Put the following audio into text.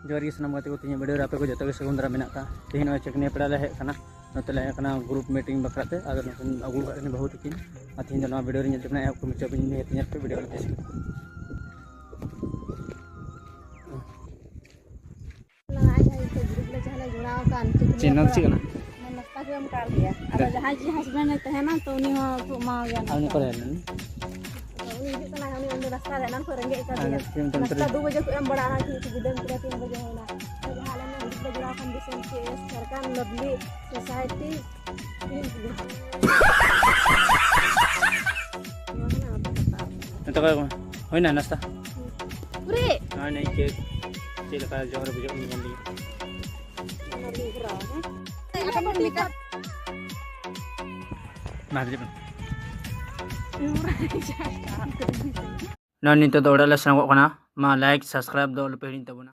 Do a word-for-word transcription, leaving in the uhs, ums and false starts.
ᱡᱚᱦᱟᱨ ᱜᱮ ᱥᱟᱱᱟᱢ ᱜᱟᱛᱮ ᱠᱚ, ᱛᱮᱦᱮᱧᱟᱜ video ᱨᱮ ᱟᱯᱮ ᱠᱚ ᱡᱚᱛᱚ ᱜᱮ ᱥᱟᱹᱜᱩᱱ ᱫᱟᱨᱟᱢ ᱢᱮᱱᱟᱜ ᱟᱠᱟᱫ᱾ ᱛᱮᱦᱮᱧ ᱱᱚᱜᱼᱚᱭ ᱪᱟᱹᱠᱱᱤᱭᱟᱹ ᱯᱮᱲᱟ ᱞᱮ ᱦᱮᱡ ᱟᱠᱟᱱᱟ, ᱱᱚᱛᱮ ᱞᱮ ᱦᱮᱡ ᱟᱠᱟᱱᱟ group meeting ᱵᱟᱠᱷᱨᱟ ᱛᱮ᱾ ᱟᱫᱚ ᱱᱚᱛᱮ ᱟᱹᱜᱩ ᱟᱠᱟᱫ ᱠᱤᱱᱟ ᱵᱟᱹᱦᱩ ᱛᱟᱹᱠᱤᱱ, ᱟᱨ ᱛᱮᱦᱮᱧ ᱫᱚ ᱱᱚᱣᱟ video ᱨᱮ ᱧᱮᱞ ᱛᱟᱵᱚᱱᱟ, ᱮᱦᱚᱵ ᱠᱷᱚᱱ ᱢᱩᱪᱟᱹᱫ ᱦᱟᱹᱵᱤᱡ ᱧᱮᱞ ᱯᱮ video ᱨᱮ᱾ ᱚᱱᱟ ᱟᱡ ᱟᱡ ᱛᱮ group ᱞᱮ ᱡᱟᱦᱟᱸ ᱞᱮ ᱡᱚᱲᱟᱣ ᱟᱠᱟᱱ, ᱪᱟᱹᱠᱱᱤᱭᱟᱹ ᱪᱮᱫ ᱱᱟᱢ ᱯᱮᱲᱟ᱾ ᱪᱮᱫ ᱠᱟᱱᱟ? ᱚᱱᱟ ᱱᱟᱥᱛᱟ ᱠᱚ ᱮᱢ ᱟᱠᱟᱫ ᱞᱮᱭᱟ᱾ ᱟᱫᱚ ᱫᱮ᱾ ᱡᱟᱦᱟᱸᱭ ᱡᱟᱦᱟᱸᱭ husband ᱮ ᱛᱟᱦᱮᱱᱟ, ᱛᱚ ᱩᱱᱤ ᱦᱚᱸ ᱠᱚ ᱮᱢᱟᱣᱟᱭᱟ ᱟᱨ ᱩᱱᱤ ᱱᱟᱥᱛᱟ᱾ ᱚᱠᱚᱭ ᱦᱮᱡ ᱞᱮᱱᱟ? ᱟᱫᱚ ᱩᱱᱤ ᱦᱤᱡᱩᱜ ᱠᱟᱱᱟᱭ, ᱩᱱᱤ ᱚᱸᱰᱮ ᱱᱟᱥᱛᱟ ᱨᱮ ᱮᱱᱟᱝ ᱠᱷᱚᱱ ᱨᱮᱸᱜᱮᱡ ᱟᱠᱟᱫᱮᱭᱟ᱾ ᱟᱨ ᱛᱤᱱ ᱛᱟᱢ ᱱᱟᱥᱛᱟ ᱛᱟᱹᱨᱤᱠᱷ? ᱫᱩ ᱵᱟᱡᱮ ᱠᱚ ᱮᱢ ᱵᱟᱲᱟ ᱟᱠᱟᱫ, ᱠᱤᱱᱛᱩ ᱵᱤᱞᱚᱢ ᱠᱮᱫᱟ, ᱛᱤᱱ ᱵᱟᱡᱮ ᱦᱩᱭᱱᱟ᱾ ᱟᱫᱚ ᱡᱟᱦᱟᱸ ᱟᱞᱮ ᱱᱚᱣᱟ group ᱞᱮ ᱡᱚᱲᱟᱣ ᱟᱠᱟᱱ, ᱫᱤᱥᱚᱢ ᱪᱮᱫ ᱥᱟᱨᱠᱟᱨ ᱞᱟᱵᱷᱞᱤ society᱾ ᱱᱤᱛᱚᱜ ᱦᱩᱭᱱᱟ ᱱᱟᱥᱛᱟ? ᱯᱩᱨᱤ᱾ ᱱᱚᱜᱼᱚᱭ ᱱᱤᱭᱟᱹ ᱪᱮᱫ, ᱪᱮᱫ ᱞᱮᱠᱟ ᱡᱚᱢ ᱨᱮ ᱵᱩᱡᱷᱟᱹᱜ ᱠᱟᱱᱟ ᱧᱮᱞ ᱞᱟᱹᱜᱤᱫ᱾ ᱢᱟ ᱦᱤᱡᱩᱜ ᱢᱮ᱾ ᱱᱚᱜᱼᱚᱭ ᱱᱤᱛᱚᱜ ᱫᱚ ᱚᱲᱟᱜ ᱞᱮ ᱥᱮᱱᱚᱜᱚᱜ ᱠᱟᱱᱟ᱾ ᱢᱟ like, subscribe ᱫᱚ ᱟᱞᱚᱯᱮ ᱦᱤᱲᱤᱧ ᱛᱟᱵᱚᱱᱟ᱾